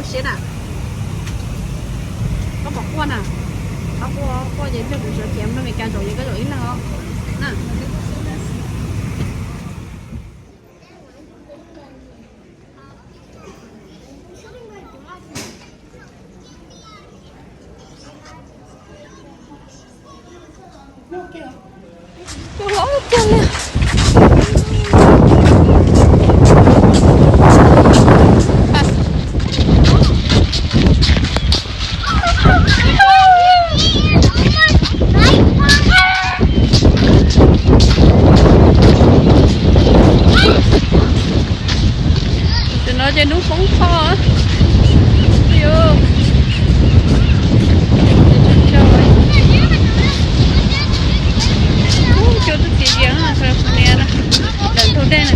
Siab na, koj pom quaj na, koj quaj quaj ces ntshe kuv sawv cev mus rau Meskas zaum ces koj zaum ib leeg os na. Tam no ces hnub poob tho. Cua tub txiv yees California lawm ntug dej na.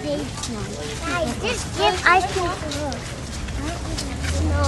This one. Hi, this give ice cream to her. No.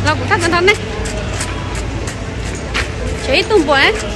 Los kuv tag ntawd ne. Tshuav ib tug npua.